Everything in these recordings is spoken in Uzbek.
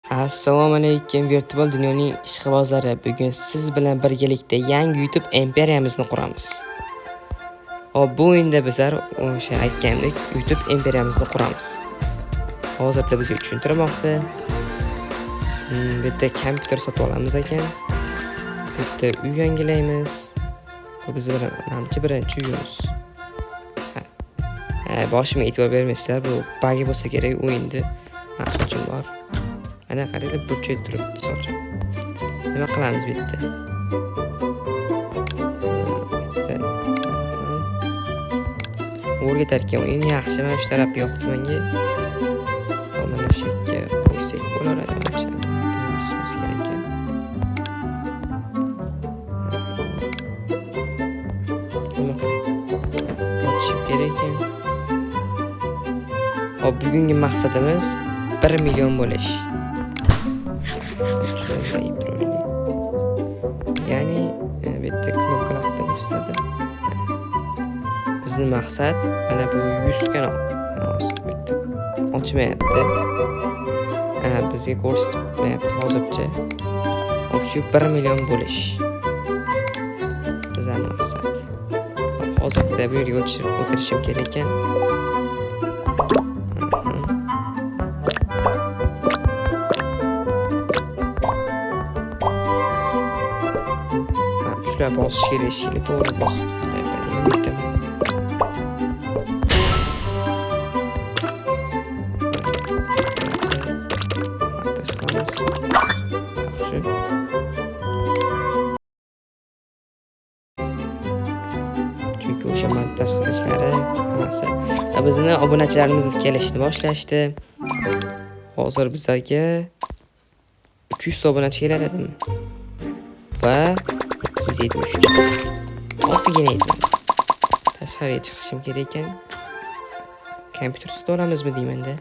Assalomu alaykum virtual dunyoning ishqibozlari. Bugun siz bilan birgalikda yangi YouTube imperiyamizni quramiz. Hop, bu o'yinda bizlar o'sha aytganimdek YouTube imperiyamizni quramiz. Hozirda bizga tushuntirmoqda. Bu yerda kompyuter sotib olamiz ekan. Bu yerda uy yangilaymiz. Bu biz bilan manimcha birinchi uyimiz. Ha. Ha, boshimga e'tibor bermaysizlar, bu bagi bo'lsa kerak o'yinda. Ha, sochim bor. Ana qaranglar, burchak turibdi sochim. Nima qilamiz bu yerda? Bu yerda o'rgatar ekan o'yin yaxshi, mana shu taraf yoqdi menga. Hop, mana shu yerga qo'ysak bo'lar edi manimcha. Buni kerak ekan. Nima qilay? Otishib kerak ekan. Hop, bugungi maqsadimiz 1 million bo'lish. Ya'ni bu yerda knopkalar haqida ko'rsatadi. Bizning maqsad mana bu 100 kanal. Hozir bu yerda ochmayapti. Ha, bizga ko'rsatmayapti hozircha. Hop, shu 1 million bo'lish. Bizning maqsad. Hop, hozirda bu yerga o'tirishim kerak ekan. Tushlar bosish kerak shekilli, to'g'ri bosib. Yaxshi. Chunki o'sha montaj qilishlari hammasi. Va bizni obunachilarimiz kelishni boshlashdi. Hozir bizlarga 300 ta obunachi keladimi? Va 273. Ozgina yetmadi. Tashqariga chiqishim kerak ekan. Kompyuter sotib olamizmi deymanda.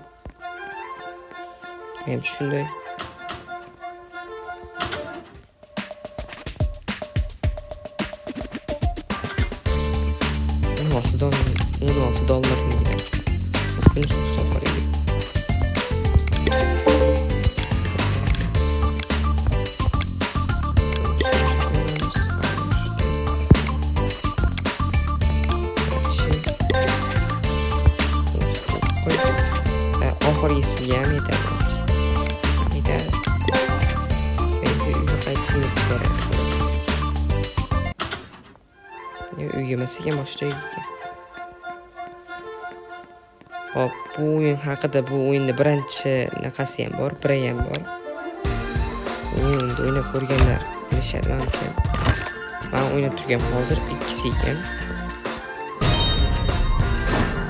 Menimcha shunday. $16, $16 kerak. Biz buni sotib olaylik. Oxirgisiga ham yetadi. Yetadi. Endi uyga qaytishimizni so'rayapti. Uyga emas ekan, boshqa joyga ekan. Hop, bu o'yin haqida, bu o'yinda birinchi naqasi ham bor, biri ham bor. O'yinni o'ynab ko'rganlar bilishadi manimcha. Men o'ynab turgan hozir ikkisi ekan.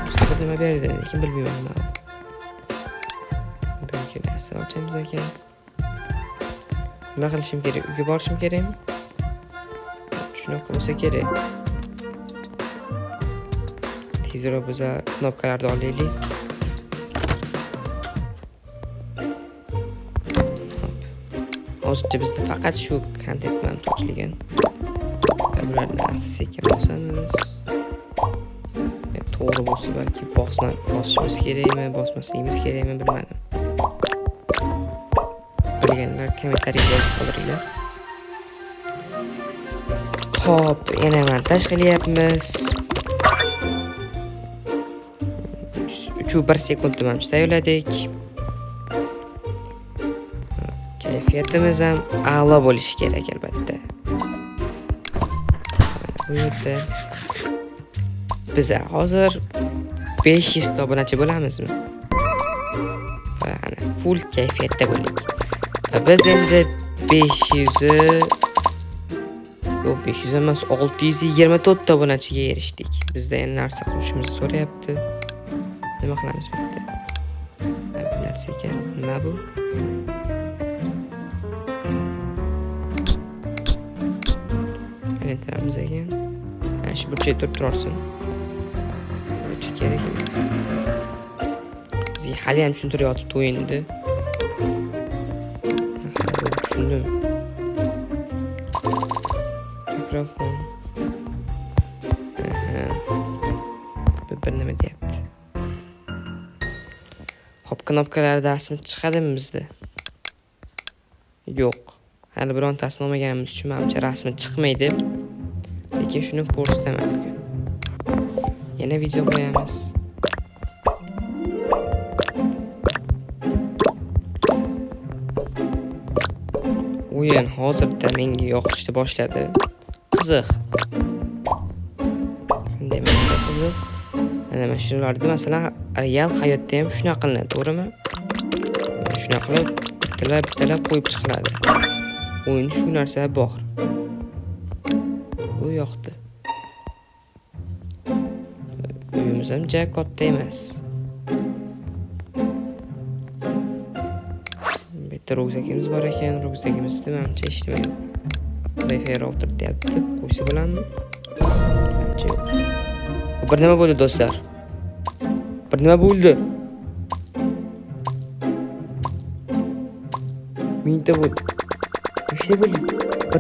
Bizga nima berdi, lekin bilmayman nima. Bugun narsa ochamiz ekan. Nima qilishim kerak? Uyga borishim kerakmi? Shunaqa bo'lsa kerak. Tezroq biza knopkalarni olaylik. Hop. Hozircha bizda faqat shu kontent bilan ochilgan. Bularni asta sekin bosamiz. To'g'ri bo'lsa balki bosishimiz kerakmi, bosmasligimiz kerakmi bilmadim. Bilganlar kommentariy yozib qoldiringlar. Xo'p, yana montaj qilyapmiz. 3,1 sekundda manimcha tayyorladik. Kayfiyatimiz ham a'lo bo'lishi kerak albatta. Bu yerda biza hozir 500 ta obunachi bo'lamizmi? Va ana full kayfiyatda bo'ldik. Va biz endi 500 yo'q, 500 emas, 624 ta obunachiga erishdik. Bizda endi narsa qilishimizni so'rayapti. Nima qilamiz bu yerda? Bu narsa ekan. Nima bu? Aylantiramiz ekan. Mana shu burchakda turib turarsin. Burchak kerak emas. Bizga hali ham tushuntiryotibdi o'yinni. Tushundim. Mikrofon. Aha. Bu bir nima deyapti. Hop, knopkalar rasmi chiqadimi bizda? Yo'q. Hali birontasini olmaganimiz uchun menimcha rasmi chiqmaydi. Lekin shuni ko'rsataman bugun. Yana video qo'yamiz. O'yin hozirda menga yoqishni boshladi. Qiziq. Demak, qiziq. Mana shularda masalan real hayotda ham shunaqa qilinadi, to'g'rimi? Shunaqa qilib bittalab-bittalab qo'yib chiqiladi. O'yinda shu narsa bor. Bu yoqdi. Uyimiz ham ja katta emas. Bu yerda rukzakimiz bor ekan, rukzakimizda menimcha hech nima yo'q. Wi-Fi router deyapti, qo'ysa bo'ladimi? Menimcha yo'q. Bir nima bo'ldi do'stlar? Bir nima bo'ldi? Mingta bo'ldi. Nechta bo'ldi?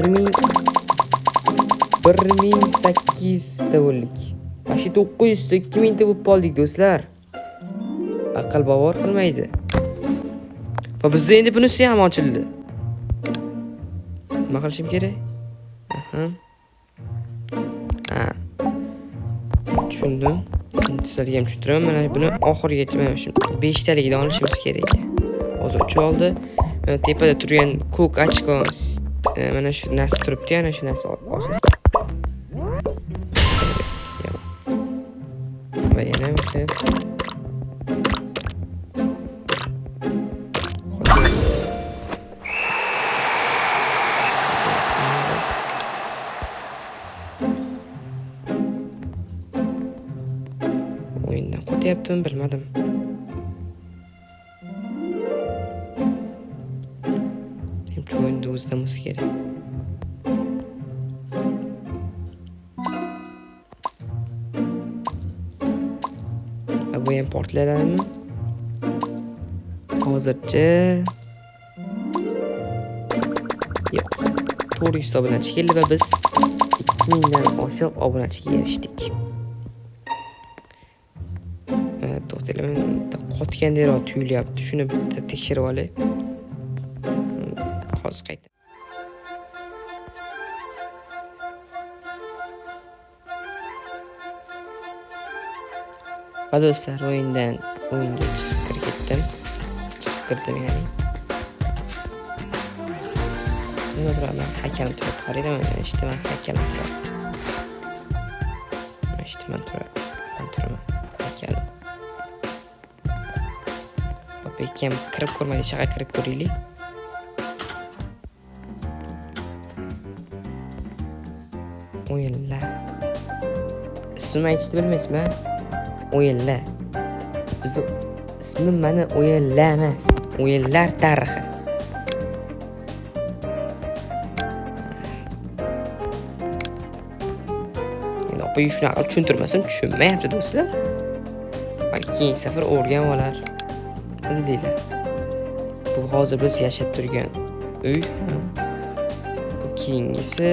1800 ta bo'ldik. Mana shu 900 ta 2000 ta bo'lib qoldik do'stlar. Aql bovar qilmaydi. Va bizda endi bunisi ham ochildi. Nima qilishim kerak? Aha. Ha. Tushundim. Endi sizlarga ham tushuntiraman. Mana buni oxirigacha mana shu 5 taligidan olishimiz kerak ekan. Hozir 3 oldi. Mana tepada turgan ko'k ochko mana shu narsa turibdi, ana shu narsa oshadi. Va yana bitta. O'yindan qo'tyaptimi bilmadim. Hech o'yinda o'zidan bo'lsa kerak. Va bu ham portladimi? Hozircha yo'q. 400 obunachi keldi va biz 2000 dan oshiq obunachiga erishdik. To'xtanglar, men bitta qotgandekroq tuyulyapti. Shuni bitta tekshirib olay. Hozir qaytaman. Va do'stlar, o'yindan o'yinga chiqib kirib ketdim. Chiqib kirdim, ya'ni. Nima turaman? Haykalim turibdi, qaranglar, mana ishda man haykalim turibdi. Mana ishda man turibdi. Man turaman. Haykalim. Hop, kim kirib ko'rmaydi, shaqa kirib ko'raylik. O'yinlar. Ismini aytishni bilmaysizmi? O'yinlar. Biz ismi mana o'yinlar emas, o'yinlar tarixi. Endi opa shunaqa tushuntirmasam tushunmayapti do'stlar. Balki keyingi safar o'rganib olar. Nima deylar? Bu hozir biz yashab turgan uy. Bu keyingisi.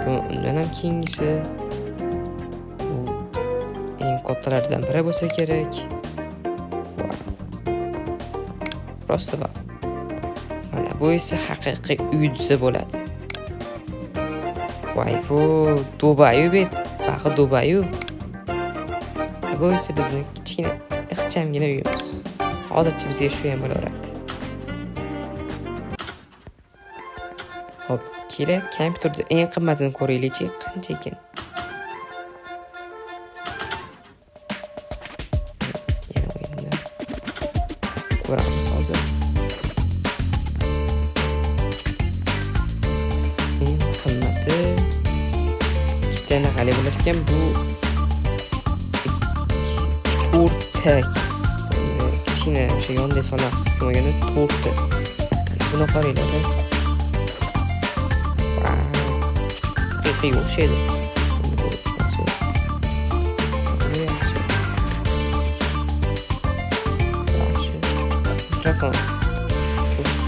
Bu undan ham keyingisi. Bu eng kattalardan biri bo'lsa kerak. Rosti va. Mana bu esa haqiqiy uy desa bo'ladi. Voy, bu Dubayu bet. Baxi Dubayu. Bu esa bizni kichkina ixchamgina uyimiz. Hozircha bizga shu ham bo'laveradi. Hop, keling, kompyuterda eng qimmatini ko'raylikchi, qancha ekan? Yana o'yinni ko'ramiz hozir. Eng qimmati ikkita anaqali bo'lar ekan, bu to'rtta. Kichkina o'sha yonday sonlar qisib qo'ymaganda to'rtta. Buni qaranglar. Haqiqiy o'xshaydi. Bu yaxshi. Yaxshi. Mikrofon.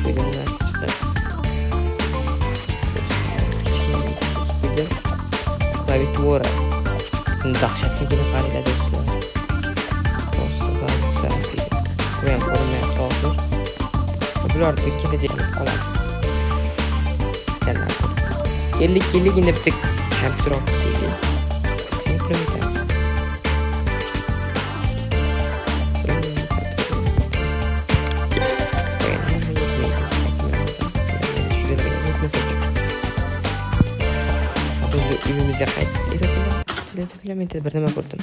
Qo'yib narsa chiqadi. Kichkina qo'ydim. Klaviatura. Buni dahshatligini qaranglar do'stlar. Bu ham ko'rinmayapti hozir. Bularni kelajakda qolamiz. Keldik, keldik, endi bitta kompyuter olib keldik. Sen pulim yetadi. Endi uyimizga qaytib kilometr bir nima ko'rdim.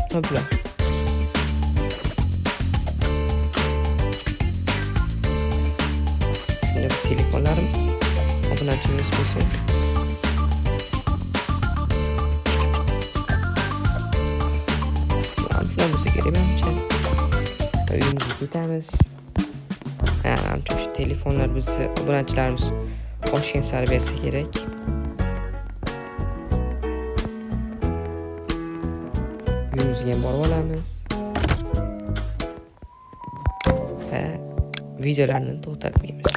Nima bular? Shunda telefonlarim obunachimiz bo'lsin. Shular bo'lsa kerak menimcha. Uyimizga ketamiz. Ha, manimcha o'sha telefonlar bizni obunachilarimiz oshgan sari bersa kerak. Uyimizga ham borib olamiz. Va videolarni to'xtatmaymiz.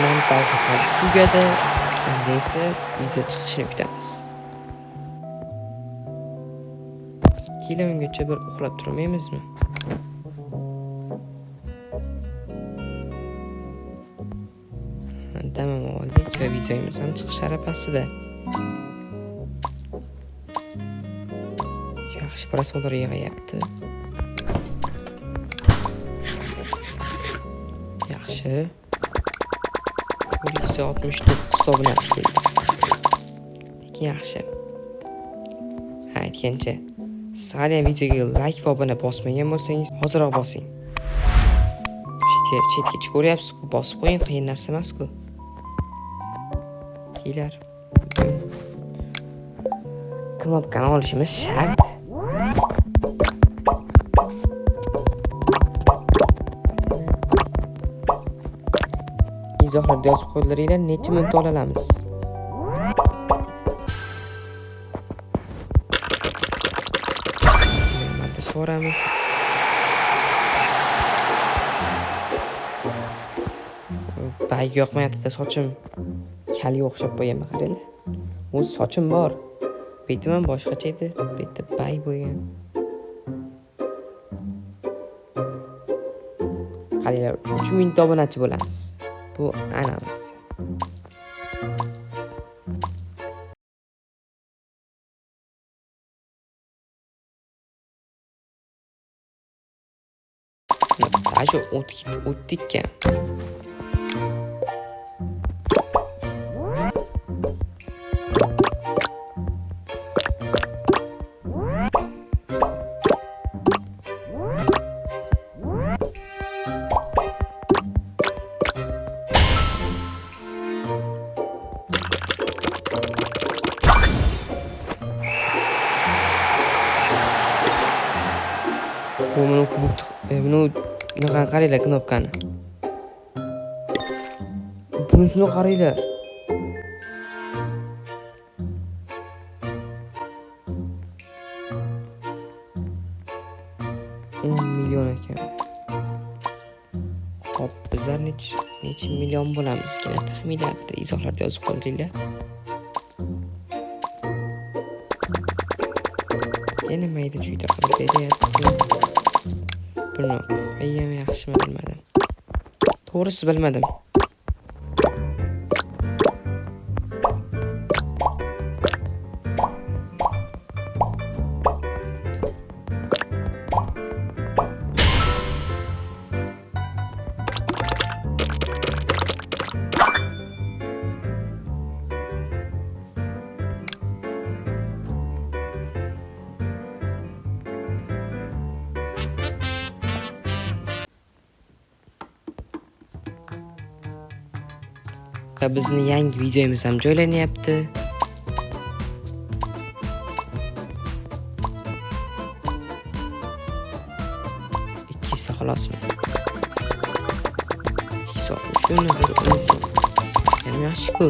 Montaj ham tugadi. Endi esa video chiqishini kutamiz. Keyin ungacha bir uxlab turmaymizmi? Tamam oldik va videomiz ham chiqish arafasida. Yaxshi просмотр yig'yapti. Yaxshi. 169 obunachi keldi. Lekin yaxshi. Ha, aytgancha, siz hali videoga like va obuna bosmagan bo'lsangiz, hoziroq bosing. Chetga ko'ryapsiz-ku, bosib qo'ying, qiyin narsa emas-ku. Kelar. Knopkani olishimiz shart. Izohlarda yozib qo'ydilaringlar, necha minut olamiz? So'ramiz. Bay yoqmayapti-da sochim. Kalga o'xshab qo'yganman, qaranglar. O'z sochim bor. Betim ham boshqacha edi, betda bay bo'lgan. Qaranglar, 3000 ta obunachi bo'lamiz. Bu aniq narsa. Даже o'tdik-ku. Bu kubok, buni bunaqa qaranglar knopkani. Bunisini qaranglar. $10 million ekan. Xo'p, bizlar necha million bo'lamiz ekan taxminlarda izohlarda yozib qo'yinglar. Yana mayda chuyda qilib beryapti. Buni qo'yaymi yaxshimi bilmadim. To'g'risi bilmadim. Va bizni yangi videomiz ham joylanyapti. Ikkita xolosmi? 260 bir 10 so'm. Yana yaxshi-ku.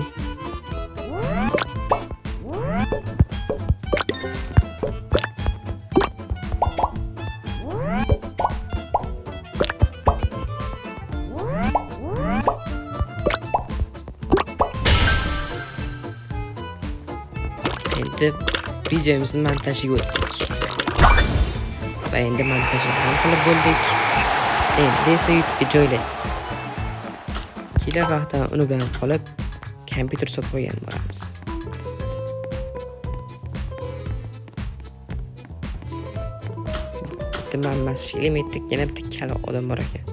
Endi videomizni montajiga o'tdik. Va endi montajni ham qilib bo'ldik. Endi esa YouTube'ga joylaymiz. Kelar vaqtdan uni bilan qolib kompyuter sotib olgan boramiz. Bitta manbasi shekilli, yana bitta kala odam bor ekan.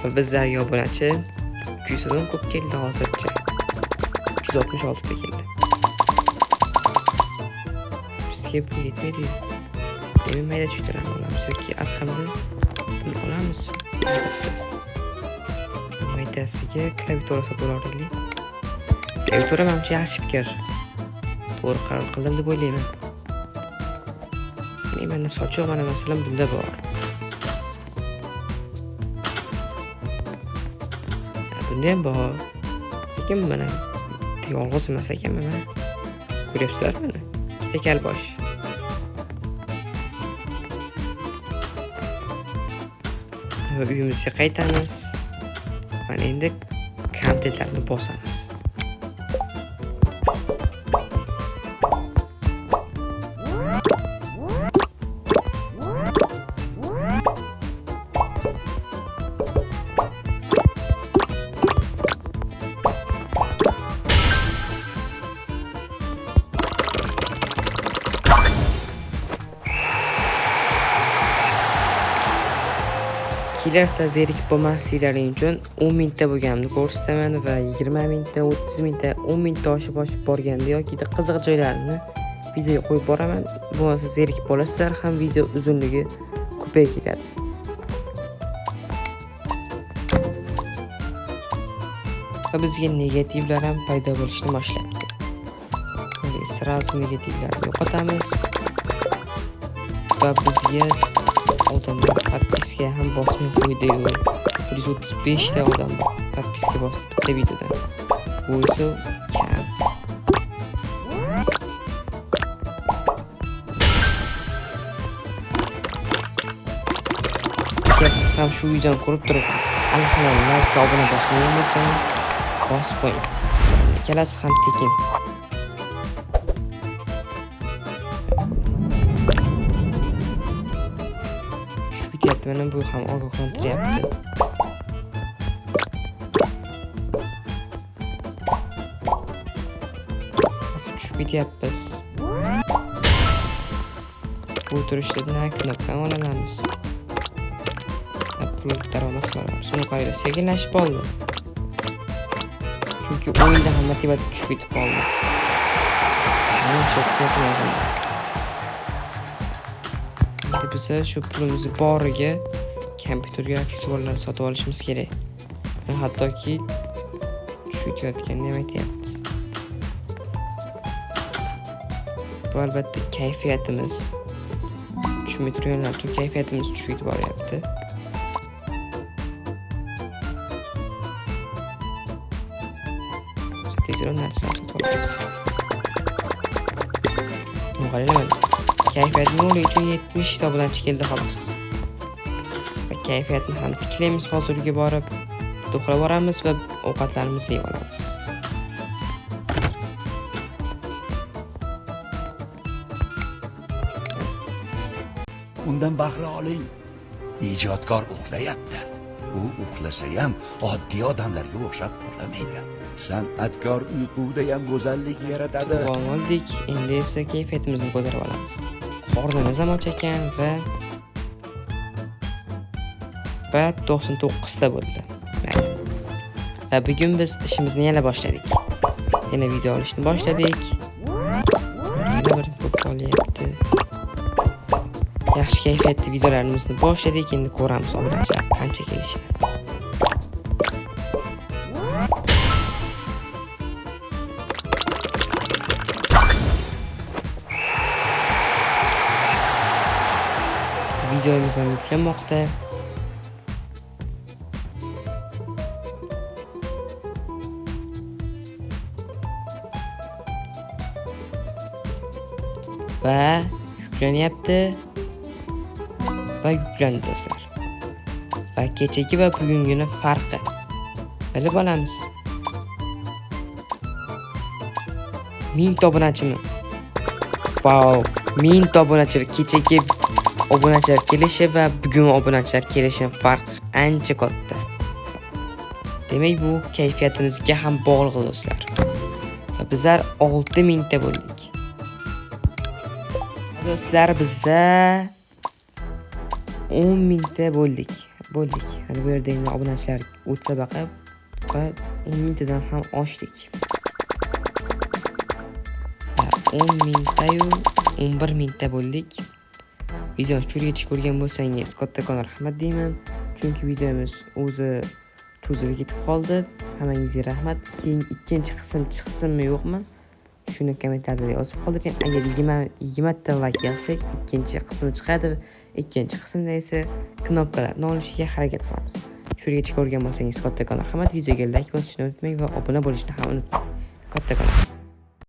Va bizlarga obunachi 300 dan ko'p keldi hozircha. 366 ta keldi. Bizga bu yetmaydi. Demak, mayda chuydalarni olamiz yoki arqamda buni olamiz. Maydasiga klaviatura sotib olaylik. Klaviatura menimcha yaxshi fikr. To'g'ri qaror qildim deb o'ylayman. Menda sochiq mana masalan bunda bor. Bunda ham bor. Lekin mana yolg'iz emas ekanman mana. Ko'ryapsizlar mana. Ikkita kalbosh. Va uyimizga qaytamiz. Mana endi kontentlarni bosamiz. Kelarsa zerikib bo'lmasliklaring uchun 10 mingta bo'lganimni ko'rsataman va 20 mingta, 30 mingta, 10 mingta oshib oshib borganda yoki qiziq joylarini videoga qo'yib boraman. Bo'lmasa zerikib qolasizlar, ham video uzunligi ko'payib ketadi. Va bizga negativlar ham paydo bo'lishni boshlabdi. Sразу negativlarni yo'qotamiz. Va bizga odamlar podpiska ham bosmay qo'ydi-yu. 135 ta odam podpiska bosdi bitta videodan. Bu esa kam. Agar siz ham shu videoni ko'rib turib, hali hamon like va obuna bosmagan bo'lsangiz, bosib qo'ying. Ikkalasi ham tekin. Ketyapti, mana bu ham ogohlantiryapti. Hozir tushib ketyapmiz. Bu turishda na knopkani olamiz. Na pul daromad qila olamiz. Uni qaranglar, sekinlashib qoldi. Chunki o'yinda ham motivatsiya tushib ketib qoldi. Mana o'sha personajim. Biza shu pulimizni boriga kompyuterga aksessuarlar sotib olishimiz kerak. Hattoki tushayotganini ham aytyapti. Bu albatta kayfiyatimiz tushmay turganlar uchun kayfiyatimiz tushib ketib boryapti. Tezroq narsalar sotib olamiz. Qaranglar mana. Kayfiyatni nol uchun 70 ta obunachi keldi xolos. Va kayfiyatni ham tiklaymiz, hozir uyga borib uxlab boramiz va ovqatlarimizni yeb olamiz. Undan bahra oling. Ijodkor uxlayapti. U uxlasa ham oddiy odamlarga o'xshab uxlamaydi. San'atkor uyquda ham go'zallik yaratadi. Tug'ib oldik, endi esa kayfiyatimizni ko'tarib olamiz. Qornimiz ham och ekan va 99 ta bo'ldi. Va bugun biz ishimizni yana boshladik. Yana video olishni boshladik. Yana bir ko'p qolyapti. Yaxshi kayfiyatli videolarimizni boshladik. Endi ko'ramiz obunachilar qancha kelishini. Videomiz ham yuklanmoqda. Va yuklanyapti. Va yuklandi do'stlar. Va kechagi va bugungini farqi bilib olamiz. 1000 ta obunachimi? Vau, 1000 ta obunachi. Kechagi obunachilar kelishi va bugun obunachilar kelishi farq ancha katta. Demak, bu kayfiyatimizga ham bog'liq, do'stlar. Va bizlar 6000 ta bo'ldik. Do'stlar, biza 10 mingta bo'ldik. Bo'ldik. Mana bu yerda endi obunachilar o'tsa baqa va 10 mingtadan ham oshdik. Va 10 mingtayu 11 mingta bo'ldik. Videoni shu yergacha ko'rgan bo'lsangiz, kattakon rahmat deyman. Chunki videomiz o'zi cho'zilib ketib qoldi. Hammangizga rahmat. Keyin ikkinchi qism chiqsinmi, yo'qmi? Shuni kommentariyada yozib qoldiring. Agar 20 ta layk yig'sak, ikkinchi qismi chiqadi. Ikkinchi qismda esa knopkalarni olishga harakat qilamiz. Shu yergacha ko'rgan bo'lsangiz, kattakon rahmat. Videoga layk bosishni unutmang va obuna bo'lishni ham unutmang. Kattakon rahmat.